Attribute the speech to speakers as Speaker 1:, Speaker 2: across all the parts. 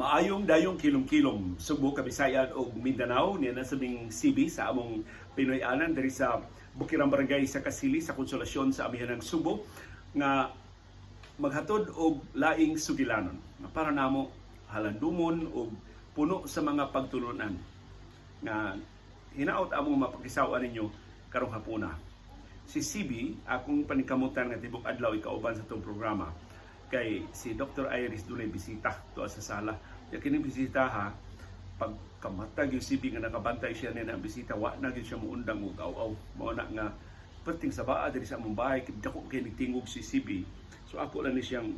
Speaker 1: Maayong dayong kilom-kilom, Sugbo, Kabisayan ug Mindanao. Niya na sabing CB sa among Pinoy-anan diri sa Bukirang Barangay sa Kasili sa Konsolasyon sa amihanang Subo nga maghatod og laing sugilanon nga para namo halandumon og puno sa mga pagtulunan nga hinaot among mapakisaw-an ninyo karong hapuna. Si CB, akong paningkamutan nga tibok adlaw ikauban sa atong programa kay si Dr. Iris dunay bisita tuwa sa sala. Ya kini bisita ha, pagkamatag yung CB nga nakabantay siya niya ang bisita, wa na gyud siya muundang og aw-aw. Mao na nga perting sa baa diri sa among bahay, dako kay tingog si CB. So ako lang ni siyang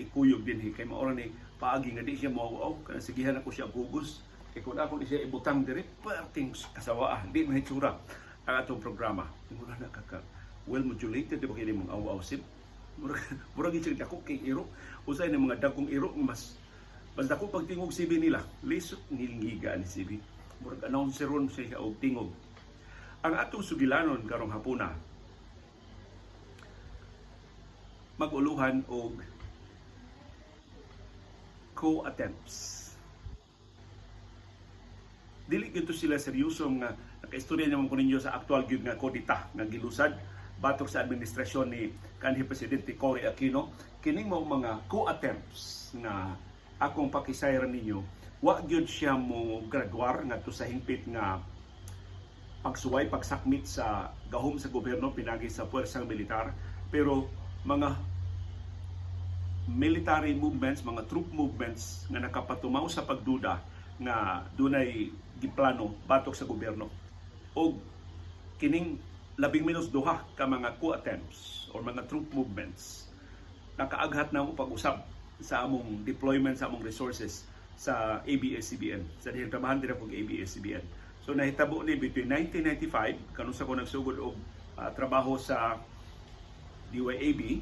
Speaker 1: ikuyog dinhi kay mao ra ni paagi nga di siya moaw-aw, kana sigihan ako siya gugos. Kay kung ako ni siya ibutang diri, perting kasawaa, di mahitsura ang atong programa. Mura na kaka well modulated, di ba, kini mong aw-aw sib? Murag gyud siya dako kay iro. Usay ng mga dagkong iro, mas mas dako pagtingog CB nila. Lisod nilngiga ni CB. Murag announceron siya og tingog. Ang atong sugilanon karong hapuna maguluhan og coup attempts. Dili gyud to sila seryoso nga nakaistorya naman ko ninyo sa aktual gyud nga kodita nga gilusad batok sa administrasyon ni kanhi Presidente Cory Aquino. Kining mao mga coup attempts nga akong pakisayran ninyo, wa gyud siya mo graduar ngadto sa hingpit nga pagsuway, pagsakmit sa gahom sa gobyerno pinagi sa puwersang militar, pero mga military movements, mga troop movements nga nakapatumaw sa pagduda nga dunay giplano batok sa gobyerno. Og kining labing menos duha ka mga coup attempts or mga troop movements nakaaghat na mo pag-usab sa among deployment sa among resources sa ABS-CBN. Sa dihang trabahan dira kog ABS-CBN. So nahitabo ni between 1995 kanusa ko nagsugod og trabaho sa DYAB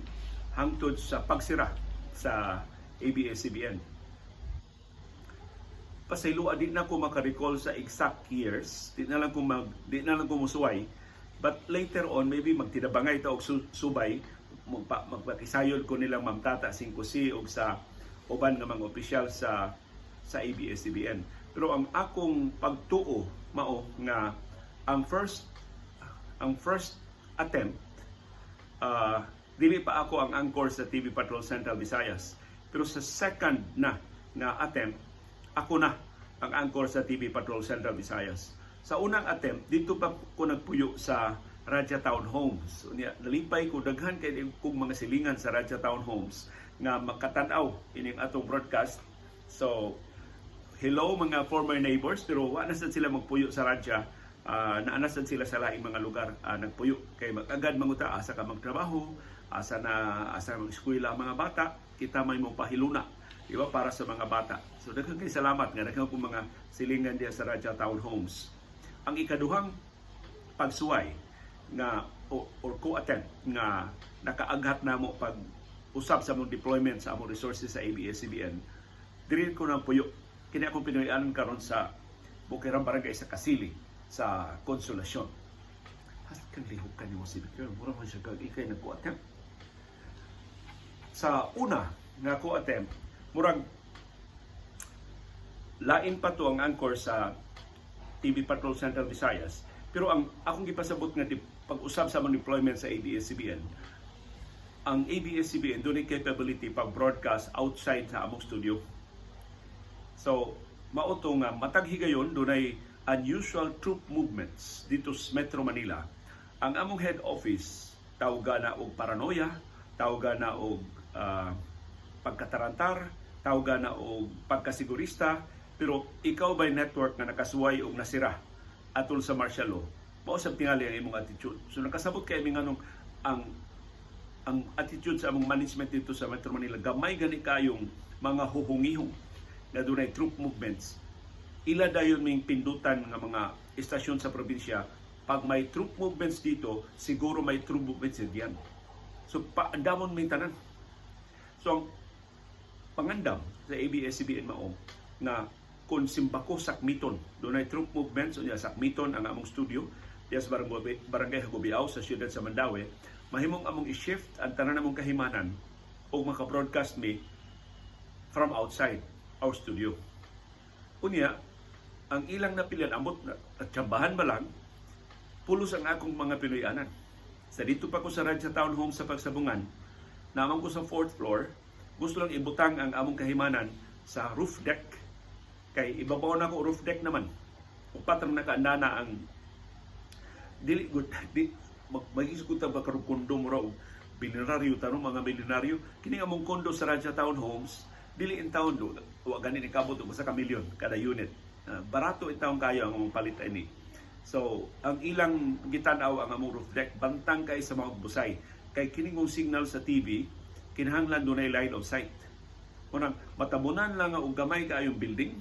Speaker 1: hangtod sa pagsira sa ABS-CBN. Pasayloa, di na ko maka-recall sa exact years, di na lang ko musuway, but later on maybe magtinabangay ta og subay, magpakisayod ko nilang Ma'am Tata 5C og sa uban nga mga opisyal sa ABS-CBN. Pero ang akong pagtuo mao nga ang first attempt, dili pa ako ang anchor sa TV Patrol Central Visayas. Pero sa second na nga attempt, ako na ang anchor sa TV Patrol Central Visayas. Sa unang attempt, dito pa ko nagpuyo sa Raja Town Homes. Unya, nalipay ko, daghan kay kong mga silingan sa Raja Town Homes nga makatan-aw ining atong broadcast. So, hello mga former neighbors, pero wa na sad sila magpuyo sa Raja. Naa na sad sila sa laing mga lugar nagpuyo kay mag-agad manguta asa ka magtrabaho, asa na asa mag-eskwela ang mga bata, kita may mo pahiluna, di ba, para sa mga bata. So daghan kay salamat nga daghan kong mga silingan diya sa Raja Town Homes. Ang ikaduhang pagsuway nga or coup attempt nga nakaaghat namo pag usab sa among deployment sa among resources sa ABS-CBN, diri ko nang puyo kini akong Pinoy-anan karon sa Bukirang Barangay sa Kasili sa Konsolasyon. Has kang lihok ka nimo si Victor, mura man siya kag ikay nag attempt. Sa una nga coup attempt, murag lain pa to ang anchor sa TV Patrol Central Visayas. Pero ang akong gipasabot nga pag-usab sa among deployment sa ABS-CBN, ang ABS-CBN dunay capability pag broadcast outside sa among studio. So, mao to nga matag higayon dunay unusual troop movements dito sa Metro Manila. Ang among head office tawga na og paranoia, tawga na og pagkatarantar, tawga na og pagkasigurista, pero ikaw by network nga nakasuway og nasira atol sa martial law, mao sab tingali ang imong attitude. So nakasabot kay mi nganong ang attitude sa among management dito sa Metro Manila, gamay gani kayong mga huhungihong na dunay troop movements. Ila dayon ming pindutan nga mga istasyon sa probinsya, pag may troop movements dito, siguro may troop movements diyan. So paandamon may tanan. So ang pangandam sa ABS-CBN mao na kung simbako sakmiton dunay troop movements, unya sakmiton ang among studio diya sa barangay Hagobiao sa siyudad sa Mandaue, mahimong among i-shift ang tanan namong kahimanan o maka-broadcast mi from outside. our studio. Unya, ang ilang napilian, ambot na, at tsambahan ba lang, pulos ang akong mga Pinoy-anan. Sa dito pa ko sa Radya Town Home sa Pagsabungan, naman ko sa fourth floor, gusto lang ibutang ang among kahimanan sa roof deck. Kay ibabaw na ko roof deck naman. Upat ra nakaandana ang dili good di mag ta ba karon kondo, mura og bilyonaryo tanong mga milyonaryo kini among kondo sa Radya Town Homes. Dili in town do, wa gani ni kabot og usa ka milyon kada unit. Barato in taon kayo ang among palit ani. So ang ilang gitan-aw, ang among roof deck bantang kay sa Mount Busay, kay kini mong signal sa TV kinahanglan dunay line of sight. Unang matabunan lang nga og gamay kaayong building,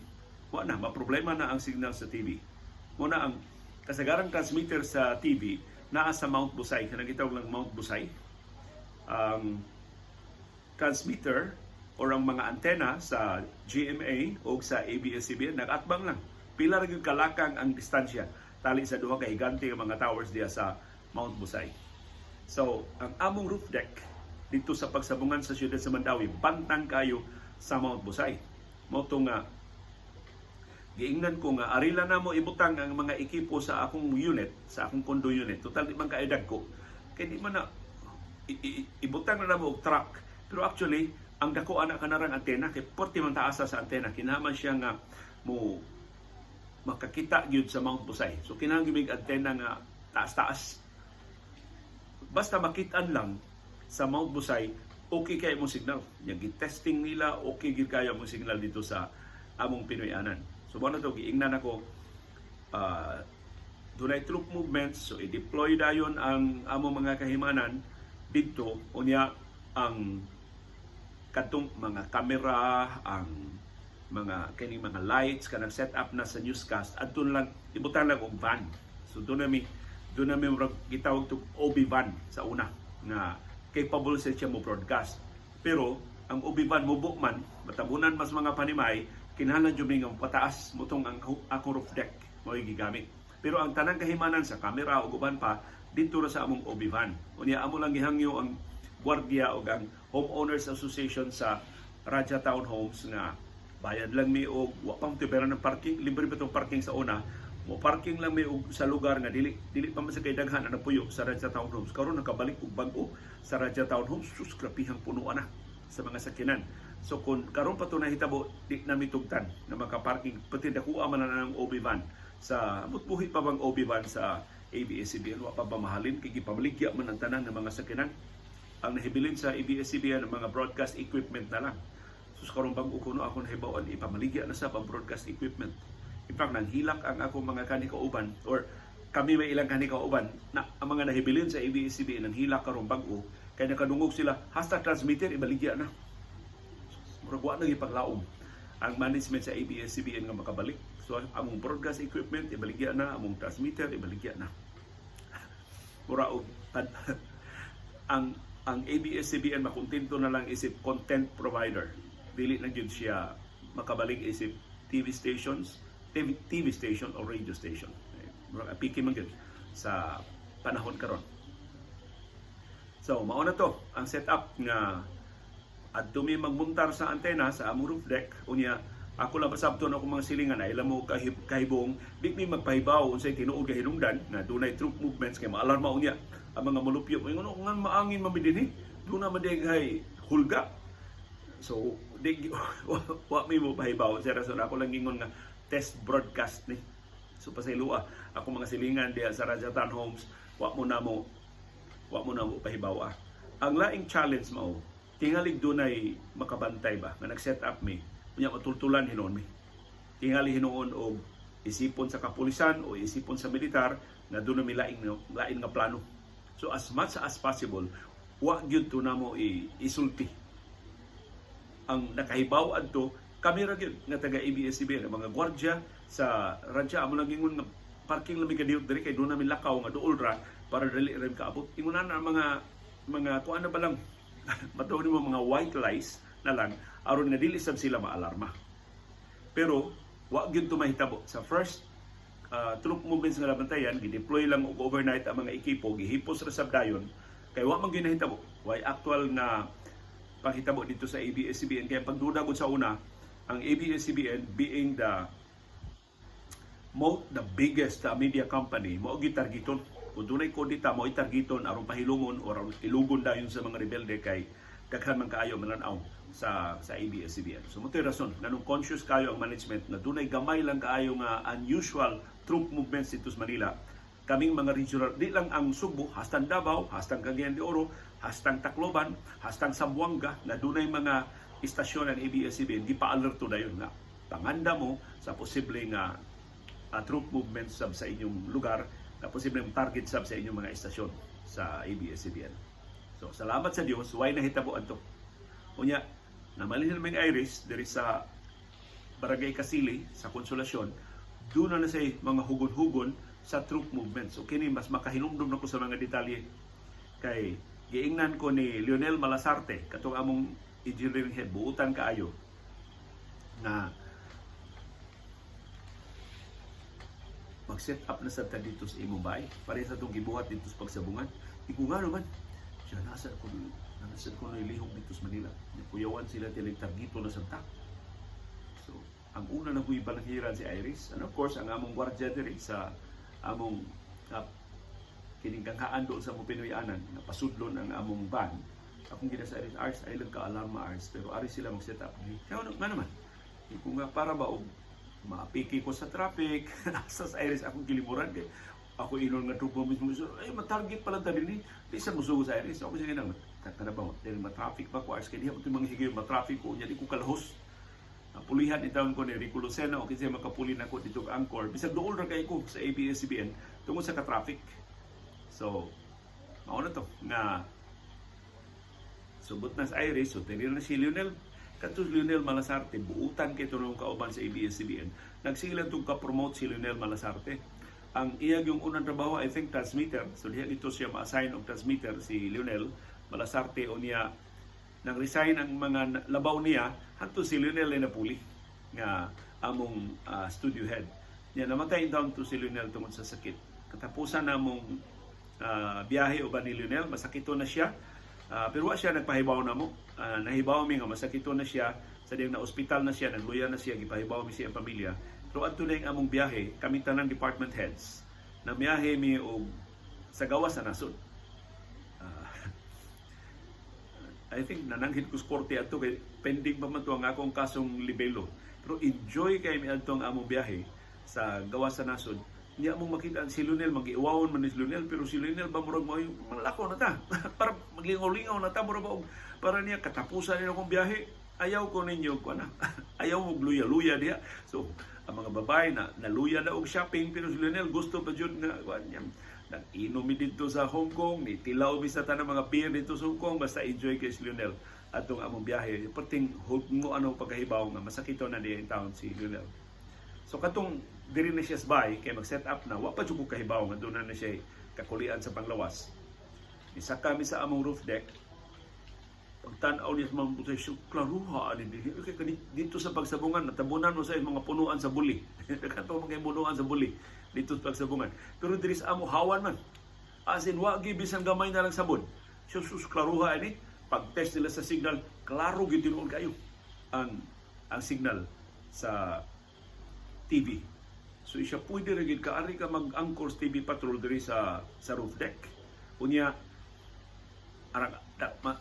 Speaker 1: wa na maproblema na ang signal sa TV. Muna ang kasagarang transmitter sa TV naa sa Mount Busay, kanang gitawag lang Mount Busay. Ang transmitter or ang mga antena sa GMA o sa ABS-CBN nagatbang lang. Pila ra gyud kalakang ang distansya tali sa duha ka higante nga mga towers diya sa Mount Busay. So, ang among roof deck dito sa Pagsabungan sa siyudad sa Mandaue, bantang kayo sa Mount Busay. Mao to nga giingnan ko nga arila na mo ibutang ang mga ekipo sa akong unit, sa akong condo unit. Total di man kaayo dagko. Kay di man na ibutang na namo og truck. Pero actually, ang dako ana kanarang antena kay porti man taasa sa antena, kinahanglan siya nga mo makakita gyud sa Mount Busay. So kinahanglan gyud antena nga taas-taas. Basta makitaan lang sa Mount Busay, okay kayo mong signal. Yang gi-testing nila, okay gyud kayo mong signal dito sa among Pinoy-anan. So mao na to giingnan ako, dunay troop movements, so i-deploy dayon ang among mga kahimanan didto. Unya ang kadtong mga kamera, ang mga kining mga lights kanang set up na sa newscast, adto lang ibutang lang og van. So doon na mi murag gitawag to OB van sa una nga capable sa siya mo broadcast. Pero ang OB van mubo man, matabunan mas mga panimay, kinahanglan jud mi nga pataas mutong ang akong roof deck mao gigamit. Pero ang tanang kahimanan sa kamera ug uban pa dito ra sa among OB van. Unya amo lang gihangyo ang gwardiya ug ang Homeowners Association sa Raja Town Homes nga bayad lang mi og wa pang tibera ng parking, libre pa tong parking sa una. Mo parking lang mi og sa lugar nga dili dili pa man sa kay daghan ang napuyo sa Raja Town Homes. Karon nakabalik og bag-o sa Raja Town Homes, sus, grabihang punuan na sa mga sakyanan. So kung karon pa to nahitabo, di na mitugtan na makaparking, pati dakuha man na ng OB van sa amot. Buhi pa bang OB van sa ABS-CBN? Wa pa ba mahalin kay gipamaligya man ang tanan ng mga sakyanan. Ang nahibilin sa ABS-CBN ang mga broadcast equipment na lang. Sus, karon bag-o kuno ako nahibaw-an, ipamaligya na sa ang broadcast equipment. In fact, nanghilak ang akong mga kanikauban or kami may ilang kanikauban na ang mga nahibilin sa ABS-CBN nanghilak karon bag-o kay nakadungog sila hasta transmitter ibaligya na. Murag wa na gipaglaom ang management sa ABS-CBN nga makabalik. So ang among broadcast equipment ibaligya na, among transmitter ibaligya na. Mura og ang ABS-CBN makontento na lang isip content provider. Dili na gyud siya makabalik isip TV stations, TV station or radio station. Eh, murag apiki man gyud sa panahon karon. So, mao na to ang setup nga adto mi magmuntar sa antena sa among roof deck. Unya ako lang pasabton ako mga silingan na ilang mo kahibong di mi magpahibaw unsay tinuod nga hinungdan nga dunay troop movements kay maalarma unya ang mga molupyo. Ingon nga maangin man mi dinhi, duna man diay hulga. So di wa mi mo pahibaw sa rason. Ako lang ingon nga test broadcast ni. So pasayloa ako mga silingan diha sa Raja Town Homes, wa mo na mo pahibaw ah. Ang laing challenge mao tingalig dunay makabantay ba nga nag-set up mi, unya matultulan hinuon mi. Tingali hinuon og isipon sa kapulisan o isipon sa militar na doon na mi laing lain nga plano. So as much as possible, wa gyud to namo isulti. Ang nakahibaw adto kami ra gyud nga taga ABS-CBN, ang mga gwardiya sa Radya. Amo lang ingon nga parking lang mi kadiyot diri kay doon namin lakaw nga duol ra para dali ra mi kaabot. Ingon na ang mga kuan na ba lang matuod mo, mga white lies na lang aron nga dili sab sila maalarma. Pero wa gyud to mahitabo. Sa first troop movements nga nabantayan, gideploy lang og overnight ang mga ekipo, gihipos ra sab dayon kay wa man gyud nahitabo. Way actual na panghitabo dito sa ABS-CBN kaya pagduda gud sa una Ang ABS-CBN, being the biggest media company, mao gitargeton. Kung dunay kudita, mao targeton aron pahilungon or aron ilugon dayon sa mga rebelde kay daghan man kaayo mananaw sa ABS-CBN. So mao rason nganong conscious kayo ang management na dunay gamay lang kaayo nga unusual troop movements dito sa Manila. Kaming mga regional, di lang ang Sugbo, hastang Davao, hastang Cagayan de Oro, hastang Tacloban, hastang Zamboanga, na dunay mga istasyon ng ABS-CBN, gipa-alerto dayon nga panganda mo sa posible nga troop movements sab sa inyong lugar na posibleng target sab sa inyong mga istasyon sa ABS-CBN. So salamat sa Dios, way nahitabo adto. Unya, namalhin may Iris diri sa Barangay Kasili sa Konsolasyon, doon na say mga hugon-hugon sa troop movement. So kini mas makahinumdum na ko sa mga detalye kay giingnan ko ni Lionel Malasarte, katong among engineering head, buutan kaayo na mag-set up na sa ta dito sa imong bahay. Pareha sa itong gibuhat dito sa pagsabungan. Iku nga naman, siya nasa ko na lihok dito sa Manila. Kuyawan sila tilig targito na sa ta. So, ang una na ko'y balanghiran si Iris. And of course, ang among gwardiya diri sa among kining kanghaan doon sa among Pinoy-anan, na pasudlon ang among van. Akong gina sa Iris, "Ars, ay lang ka alarma, Ars," pero ari sila mag-set up. Kaya ano, nga naman, ko nga para ba og maapiki ko sa traffic sa Iris akong gilimuran kay ako inon nga trupo mismo, so, ay matarget pala ta dinhi, di sa musugo sa Iris. Ako sige nang kana ba dili ma-traffic ba ko, Ars, kay diha mo mga higayon ma-traffic ko nya di ko kalahos. Pulihan itawon ko ni Rico Lucena o kinsa makapuli nako dito og Angkor bisag duol ra kay ko sa ABS-CBN tungod sa ka-traffic. So mao na to nga subot na sa Iris. So tinira na si Lionel. Kadto si Lionel Malasarte, buutan kay tunong kauban sa ABS-CBN. Nagsigilan tong ka-promote si Lionel Malasarte. Ang iyang yung unang trabaho, I think, transmitter. So diha dito siya ma-assign og transmitter si Lionel Malasarte o niya nang resign ang mga labaw niya hanto si Lionel ay napuli nga among studio head. Niya namatay down to si Lionel tungod sa sakit. Katapusan namong biyahe uban ni Lionel, masakito na siya. Pero wa siya nagpahibaw na mo. Nahibaw mi nga masakito na siya sa diyang na ospital na siya, nagluya na siya, gipahibaw mi siya ang pamilya. Pero adto na yung among biyahe, kami tanang department heads, na biyahe mi og sa gawas sa nasod. I think nananghid ko sa korte ato kay pending pa man to ang akong kasong libelo. Pero enjoy kay mi adto ang among biyahe sa gawas sa nasod. Niya mong makita ang si Lionel, magiiwawon man ni si Lionel, pero si Lionel ba murag mo malako na ta. Para maglingaw-lingaw na ta, murag ba para niya katapusan niya akong biyahe. Ayaw ko ninyo ko na. Ayaw mo luya-luya diha. So, ang mga babae na naluya na og shopping, pero si Lionel gusto pa jud nga kuan niya. Nag-inom mi didto sa Hong Kong, ni tilaw mi sa tanang mga beer dito sa Hong Kong, basta enjoy kay si Lionel atong among biyahe. Perting mo ano pagkahibaw nga masakito na diya in town si Lionel. So katong diri na siya sa bahay kay mag-set up na, wa pa jud ko kahibaw nga doon na siya kakulian sa panglawas. Isa kami sa among roof deck. Pagtan-aw niya sa mga butay, siya, klaruha ani dinhi. Okay, kani dito sa pagsabungan, natabunan mo sa mga punuan sa buli. Daghan pa mga punuan sa buli dito sa pagsabungan. Pero diri sa amo hawan man. As in, wa bisan gamay na lang sabon. Siya, sus, klaruha ani. Pag-test nila sa signal, klaro gyud tinuod kayo ang signal sa TV. So siya pwede ra gyud kaari ka mag-anchor sa TV Patrol diri sa roof deck. Unya arang da, ma,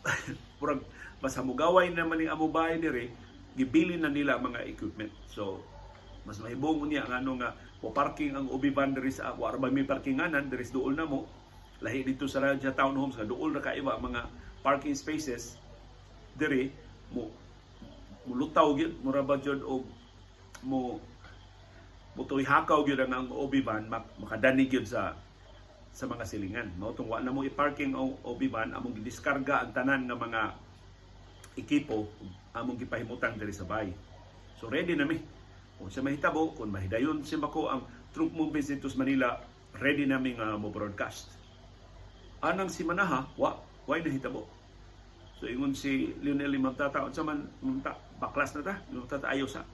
Speaker 1: murag basta mugaway naman ning amo bahay diri, gibili na nila mga equipment. So mas mahibong unya ang ano nga mo parking ang OB van diri sa wa ra ba may parkinganan diri sa duol namo. Lahi dito sa Radya Townhomes nga duol ra kaiba ang mga parking spaces diri, mo mulutaw gyud, mura ba gyud og mo mutuy hakaw gyud ang OB van, makadani gyud sa mga silingan. Mao tong wa na mo i-parking ang OB van, among gidiskarga ang tanan nga mga ekipo, among gipahimutang diri sa bahay. So ready na mi. Kung sa mahitabo, kung mahidayon si Mako ang troop movements dito sa Manila, ready na mi nga mo broadcast. Anang si Manaha, wa, way nahitabo. So ingon si Lionel Limamtata, unsa man mamta, baklas na ta, Limamtata ayaw sa.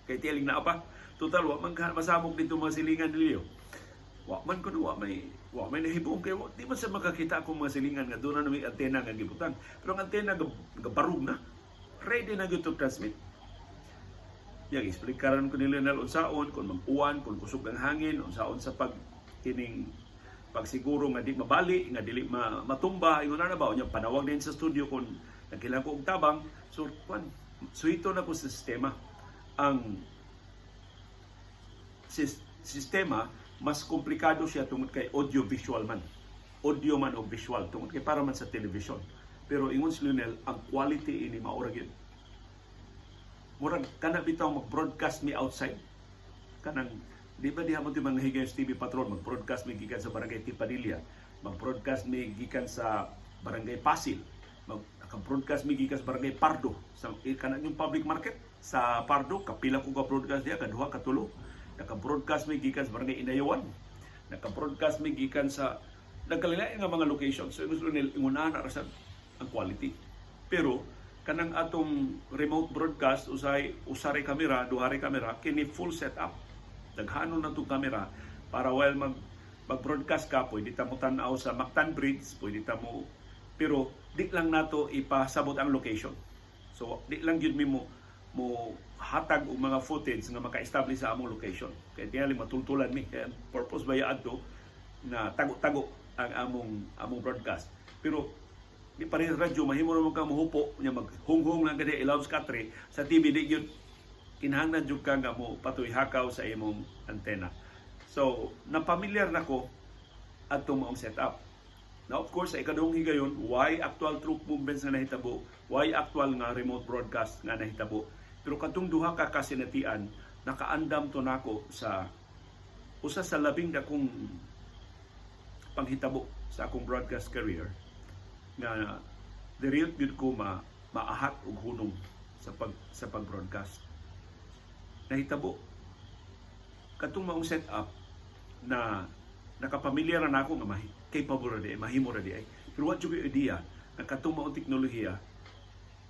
Speaker 1: Kay tiling na pa. Total wa man ka masamok dito mga silingan ni Leo. Wa man kuno wa may nahibong kay wa, di man sa makakita akong mga silingan nga doon na may antena nga gibutang. Pero ang antena gabarug na. Ready na gyud to transmit. Yang explikaran ko ni Lionel unsaon kung mag-uwan, kung kusog ang hangin, unsaon sa pag kining pagsiguro nga di mabali, nga dili matumba, ingon na ba unya panawag din sa studio kung nagkailangan ko og tabang. So kwan, suhito na ko sa sistema. Ang sistema mas komplikado siya tungod kay audio visual man. Audio man o visual tungod kay para man sa television. Pero ingon si Lionel, ang quality ini mao ra gyud. Murag kana bitaw mag-broadcast mi outside. Kanang di ba diha mo ti mga higayon TV Patrol, mag-broadcast mi gikan sa Barangay Tipadilla, mag-broadcast mi gikan sa Barangay Pasil, mag broadcast mi gikan sa Barangay Pardo, sa kanang yung public market sa Pardo, kapila ko ka broadcast diha, kaduha, katulo. Naka-broadcast mi gikan sa Barangay Inayawan. Naka-broadcast mi gikan sa nagkalain nga mga location. So ingon nil ingunahan na ra sa ang quality. Pero kanang atong remote broadcast, usay usa ray kamera, duha ray kamera, kini full setup. Daghanon na tong kamera para while mag-broadcast ka, pwede ta mo tan-aw sa Mactan Bridge, pwede ta mo, pero di lang nato ipasabot ang location. So di lang gyud mi mo hatag og mga footage nga maka-establish sa among location. Kay tingali matultulan mi. Kaya ang purpose ba adto na tago-tago ang among broadcast. Pero di pa rin radyo, mahimo naman ka mohupo, nya maghunghong lang ka di ilawom sa katre. Sa TV di gyud, kinahanglan jud ka nga mo patuy hakaw sa imong antena. So, napamilyar na ko adtong maong setup. Now, of course, sa ikaduhang higayon, why actual troop movements nga nahitabo, why actual nga remote broadcast nga nahitabo. Pero katong duha ka kasinatian, nakaandam to nako sa usa sa labing dakong panghitabo sa akong broadcast career nga diri gyud ko maahat og hunong sa pag-broadcast. Nahitabo katong maong setup na nakapamilyar na nako nga capable ra di ay, mahimo ra di ay. Pero wa jud ko'y idea nga katong maong teknolohiya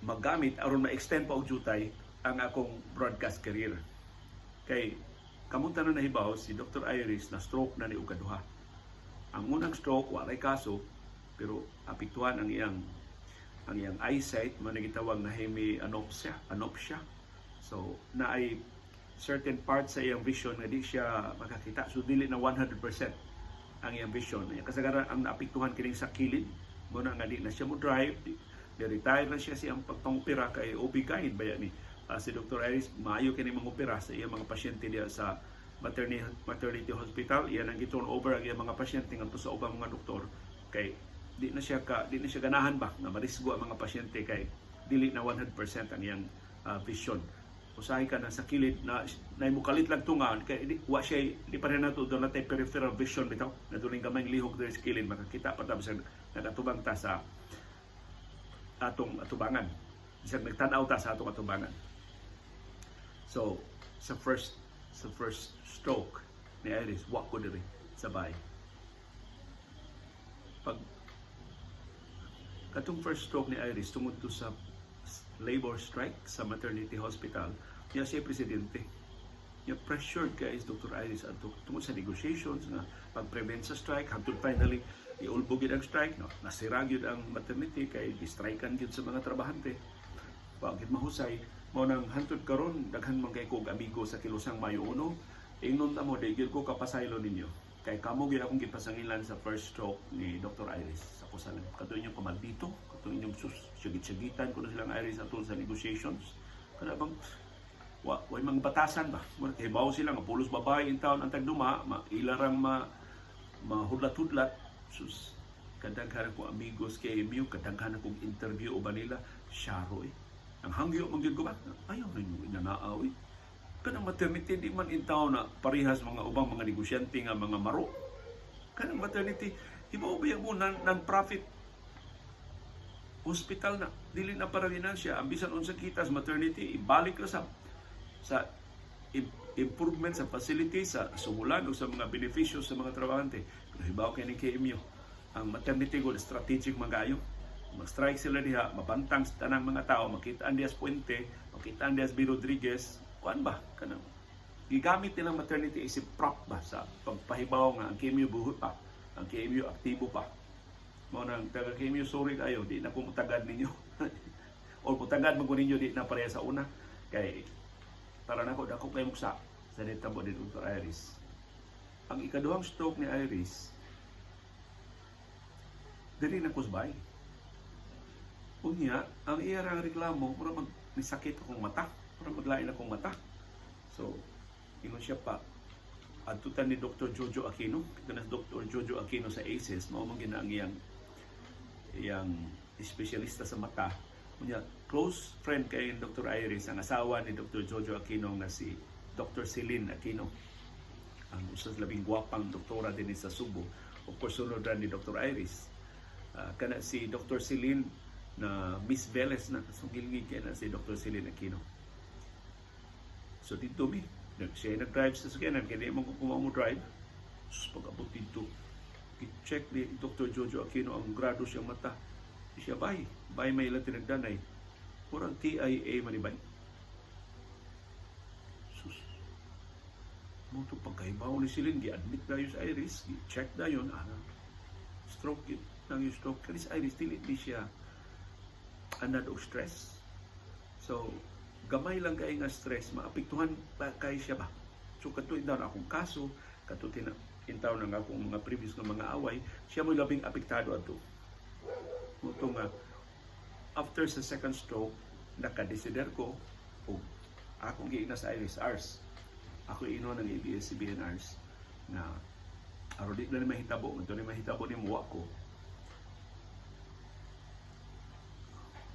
Speaker 1: magamit aron ma-extend pa og jutay ang akong broadcast career. Kay kamong tanan nahibaw, si Dr. Iris na stroke na ni og kaduha. Ang unang stroke walay kaso, pero apektuhan ang iyang eyesight, man gitawag na hemianopsia, anopsia. So naay certain parts sa iyang vision nga di siya makakita. So dili na 100% ang iyang vision. Kaya kasagaran ang naapektuhan kining sa kilid mo na nga di na siya mo drive, di retire na siya siyang pagpangopera kay OB-GYN baya ni si Dr. Iris, maayo kini mangopera sa iyang mga pasyente diya sa maternity hospital. Iyan ang gi-turn over ang iyang mga pasyente ngadto sa ubang mga doktor kay di na siya ganahan ba nga marisgo ang mga pasyente kay dili na 100% ang iyang vision. Usahay ka na sa kilid na naimukalit lang tunga kay di, wa siya, di pa rin nato doon natay peripheral vision bitaw na doon gamay lihok diri sa kilid, makakita pa ta bisag nagatubang ta sa atong atubangan, bisag nagtan-aw ta sa atong atubangan. So sa first stroke ni Iris, wa ko diri sa bahay. Pag katong first stroke ni Iris tungod to sa labor strike sa maternity hospital, niya siya presidente. Niya pressured kay is Dr. Iris adto tungod sa negotiations nga pag-prevent sa strike hangtod finally iulbog gyud ang strike, no? Nasira gyud ang maternity kay gistrikan gyud sa mga trabahante. Wa gyud mahusay. Mao nang hantod karon daghan man kay kog amigo sa Kilusang Mayo Uno. Ingnon ta mo, di gyud ko kapasaylo ninyo. Kay kamo gyud akong gipasangilan sa first stroke ni Dr. Iris. Sa kusan kato inyong kamaldito, kato inyong sus, syagit-syagitan ko na silang Iris atol sa negotiations. Kana bang wa way mga batasan ba? Mura kay bawo sila nga pulos babae in town ang tagduma, ma, ilarang ma mahudlat-hudlat. Sus, kadaghan ko amigos kay KMU, kadaghan akong interview uban nila, syaro eh. Ang hangyo man gyud ko ba? Ayaw ninyo inanaaw eh. Kanang maternity di man in town na parehas mga ubang mga negosyante nga mga maro. Kanang maternity, hibaw ba mo non-profit hospital na, dili na para ginansya. Ang bisan unsa kita sa maternity, ibalik ra sa improvement sa facility, sa sumulan o sa mga benepisyo sa mga trabahante. Pero hibaw kay ni KMU, ang maternity good strategic magayo. Mag-strike sila diha, mabantang sa tanang mga tao, makita ang Diaz Puente, makita ang Diaz B. Rodriguez, kuan ba? Kanang gigamit nilang maternity isip prop ba sa pagpahibaw nga ang KMU buhot pa, ang KMU aktibo pa. Mao nang taga KMU, sorry kayo, di na ko mutagad ninyo. Or mutagad man ko ninyo, di na pareha sa una. Kay Para nako, dako kay muksa sa nitabo ni Dr. Iris. Ang ikaduhang stroke ni Iris, diri na kusbay. Unya, ang iya rang reklamo, mura mag nisakit akong mata, mura maglain akong mata. So, ingon siya pa, adtutan ni Dr. Jojo Aquino, kita na si Dr. Jojo Aquino sa ACES, mao man gina ang iyang iyang espesyalista sa mata. Unya, close friend kay Dr. Iris, ang asawa ni Dr. Jojo Aquino nga si Dr. Celine Aquino. Ang usa sa labing gwapang doktora din sa Subo. Of course, sunod ra ni Dr. Iris. Kana si Dr. Celine na Miss Velez na sugilgig kay na si Dr. Celine Aquino. So dito mi, siya nag-drive sa sakyanan, kaya di mo ko mo drive. Sus, pag-abot dito, i-check ni Dr. Jojo Aquino ang grado siyang mata. Siya, bay, bay may ilang tinagdanay. Murang TIA man ni bay. Sus. Mo to pagkahibaw ni Celine, gi-admit na yun sa Iris, gi-check na yun, stroke yun, nang yung stroke. Kani sa Iris, dili di siya anad og stress. So, gamay lang kay nga stress, maapektuhan pa kay siya ba? So, kadto daw na akong kaso, kadto tina intaw na nga akong mga previous nga mga away, siya mo labing apektado adto. Mo to nga after sa second stroke, nakadesider ko og akong giingnan sa Iris Ars. Ako ino ng ABS-CBN Ars na aron di na ni mahitabo, ngadto ni mahitabo ni muwa ko.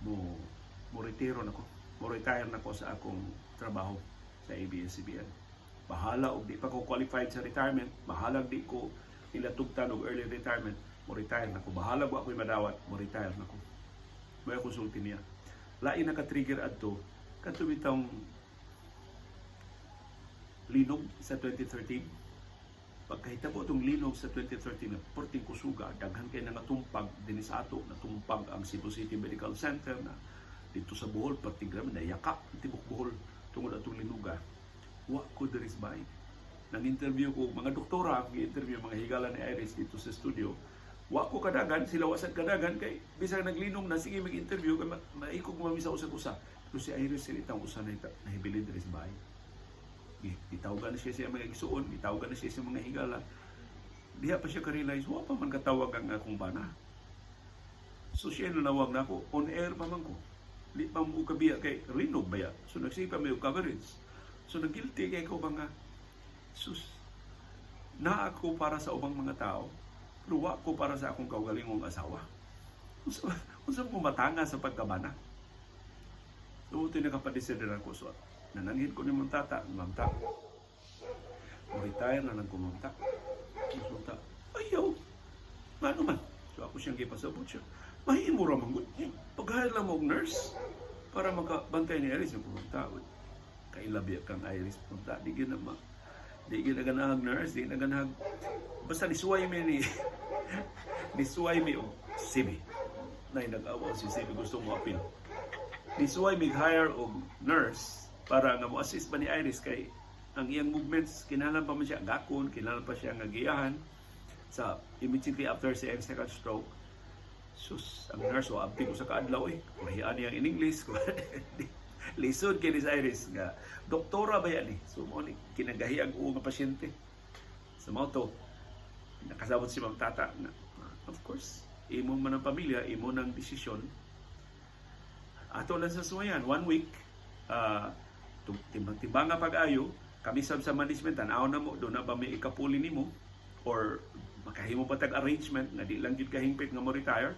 Speaker 1: Mo mo retiro na ko. Mo retire na ko sa akong trabaho sa ABS-CBN. Bahala og di pa ko qualified sa retirement, bahala og di ko nilatugtan og early retirement, mo retire na ko. Bahala og ako'y madawat, mo retire na ko. May konsulti niya. Lain naka-trigger adto kadto bitong linog sa 2013. Pagkahitabo itong linog sa 2013 na perting kusuga, daghan kay nga tumpag dinhi sa ato, natumpag ang Cebu City Medical Center na dito sa Bohol, perting grabe nayaka ang tibok Bohol tungod atong linuga. Wa ko diri sa bahay. Nang interview ko mga doktora, akong gi-interview mga higala ni Iris dito sa studio. Wa ko kadagan, sila wa sad kadagan kay bisag naglinong na sige mag-interview kay maikog mami sa usag-usa. Pero si Iris sila itang usa na nahibilin diri sa bahay. Gitawagan na siya sa mga igsuon, gitawagan na siya sa mga higala. Diha pa siya ka-realize, wa pa man katawag ang akong bana. So siya nanawag na ako, on air pa man ko. Di pa mo kabiya kay rinog ba ya? So nagsipa may coverage. So nag-guilty kay ko ba nga, sus, naa ako para sa ubang mga tao, pero wa ko para sa akong kaugalingong asawa. Unsa unsa ko matanga sa pagkabana? So ito nakapadesider ako. So nananghid ko ni mong tata, mamta. Mo retire na lang ko, mamta. Mamta, ayaw. Ngano man? So ako siyang gipasabot siya. Mahimo ra man gud. Pag-hire lang mo og nurse para makabantay ni Iris yung mamta. Kailabi kang Iris, mamta. Di gyud na ma. Di gyud na ganahag nurse, di na ganahag. Basta nisuway mi og CB. Nay nag-awa si CB, gusto mo apil. Nisuway mig hire og nurse para nga mo assist ba ni Iris kay ang iyang movements kinahanglan pa man siya gakon, kinahanglan pa siya nga giyahan sa immediately after sa iyang second stroke. Sus, ang nurse wa abti ko sa kaadlaw eh. Kurihan niya in English. Lisod kay ni sa Iris nga doktora ba yan eh. So mo ni kinagahi ang uo nga pasyente. Sa mao to nakasabot si Ma'am Tata na of course imo man ang pamilya, imo nang desisyon. Ato lang sa suwayan, one week, timbang-timbang nga pag-ayo, kami sab sa management, tanaw na mo, doon na ba may ikapuli nimo or makahimo pa tag arrangement nga di lang gyud kahingpit nga mo retire.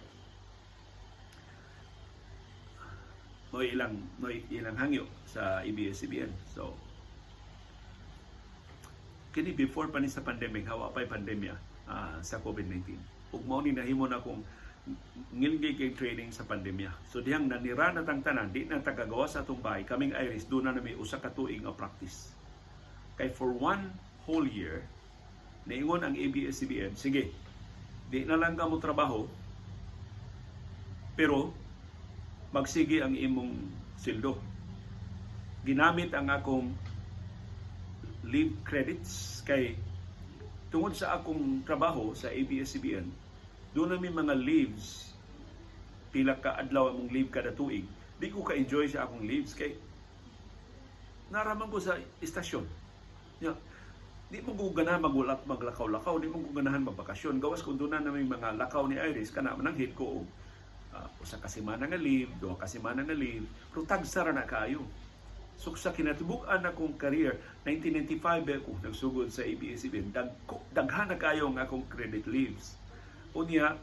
Speaker 1: Mo ilang hangyo sa ABS-CBN. So kini before pa ni sa pandemic, hawa pa'y pandemya sa COVID-19. Ug mao ni nahimo na kung ngilngig kay training sa pandemya. So dihang nanira na tang tanan, di na tagagawa sa atong bahay, kaming Iris, doon na nami usa ka tuig nga practice. Kay for one whole year, niingon ang ABS-CBN, sige, di na lang ka mo trabaho, pero magsige ang imong sildo. Ginamit ang akong leave credits kay tungod sa akong trabaho sa ABS-CBN, doon na may mga leaves, pila ka adlaw among leave kada tuig. Di ko ka-enjoy sa akong leaves kay Naa ra man ko sa istasyon. Ya, di man ko ganahan magulak maglakaw-lakaw, di man ko ganahan magbakasyon. Gawas kung doon na naming mga lakaw ni Iris, kana mananghid ko og usa ka semana nga leave, 2 ka semana nga leave, pero tagsa ra na kaayo. So sa kinatibuk-an akong career, 1995 ba ako nagsugod sa ABS-CBN, daghan na kayo ang akong credit leaves. Unya,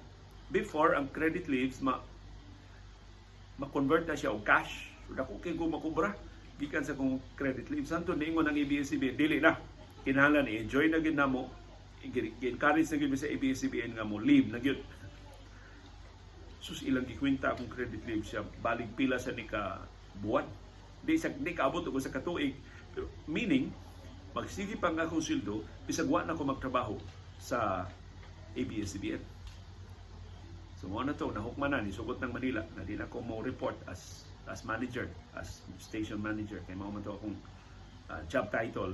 Speaker 1: before ang credit leaves, ma-convert na siya og cash. So dako kay ko makubra gikan sa akong credit leaves. Santo niingon ang ABS-CBN, dili na. Kinahanglan i-enjoy na gyud namo, i-encourage na gyud mi sa ABS-CBN nga mo leave na gyud. Sus, ilang gikwenta akong credit leave siya, balig pila sa ni ka buwan. Di kaabot og sa katuig. Pero meaning, magsige pa nga akong sweldo bisag wa na ko magtrabaho sa ABS-CBN. So mao na to, nahukman na, nisugot ng Manila na di na ko mo report as manager, as station manager kay mao man to akong job title.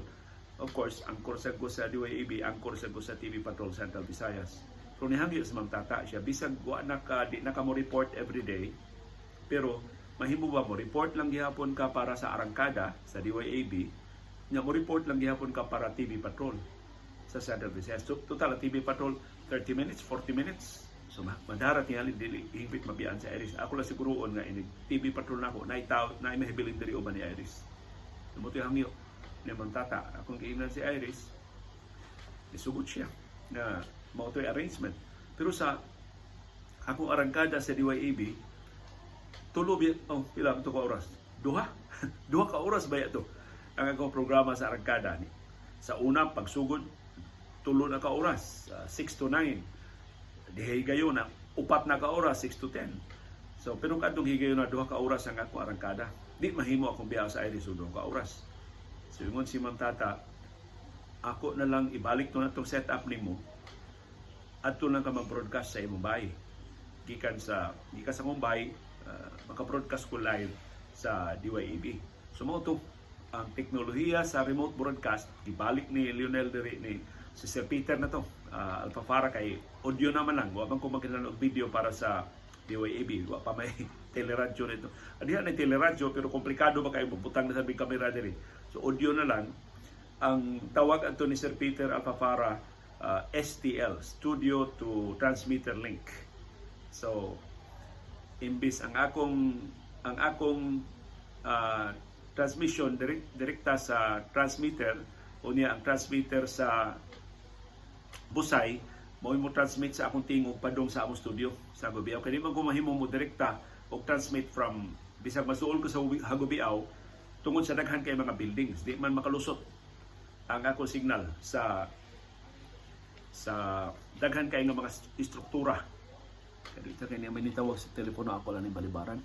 Speaker 1: Of course, anchor sa ko sa DYAB, anchor sa ko sa TV Patrol Central Visayas. Pero nihangyo sa Ma'am Tata siya, bisag wa na ka, di na ka mo report every day, pero mahimo ba mo report lang gihapon ka para sa arangkada sa DYAB, nya mo report lang gihapon ka para TV Patrol sa Central Visayas. So, total, ang TV Patrol, 30 minutes, 40 minutes. So, madara tingali dili hingpit mabiyaan sa Iris. Ako lang siguroon nga inig TV Patrol na ako, naay tao, naay mahibilin diri uban ni Iris. Mao to'y hangyo ni Ma'am Tata. Akong giingnan si Iris, isugot siya na mao to'y arrangement. Pero sa akong arangkada sa DYAB, tulo oh, pila to ka oras? Duha? 2 ka oras ba to? Ang akong programa sa arangkada ni. Sa una, pagsugod, 3 na ka oras, 6 to 9. Dihay gayon na, 4 na ka oras, 6 to 10. So, pero kadtong higayon na 2 ka oras ang akong arangkada. Di mahimo akong biyahe sa Iris 2 ka oras. So, ingon si Ma'am Tata, ako na lang ibalik to na itong setup nimo, adto lang ka mag-broadcast sa imong bahay. Gikan sa Mumbai, maka-broadcast ko live sa DYAB. So mao to ang teknolohiya sa remote broadcast, gibalik ni Lionel diri ni si Sir Peter na to. Alfafara kay audio naman lang, wa man ko magkinahanglan og video para sa DYAB, wa pa may teleradyo nito. Adiha na teleradyo pero komplikado ba kayo butang na sa big camera diri. So audio na lang ang tawag adto ni Sir Peter Alfafara, STL, Studio to Transmitter Link. So imbis ang akong transmission direkta sa transmitter, unya ang transmitter sa Busay mo mo transmit sa akong tingog padung sa akong studio sa Hagobiao, kay di man ko mahimo mo direkta og transmit from bisag masuol ko sa Hagobiao tungod sa daghan kay mga buildings, di man makalusot ang ako signal sa daghan kay nga mga istruktura. Kaya dito kay niya may nitawag sa telepono, ako lang ni balibaran.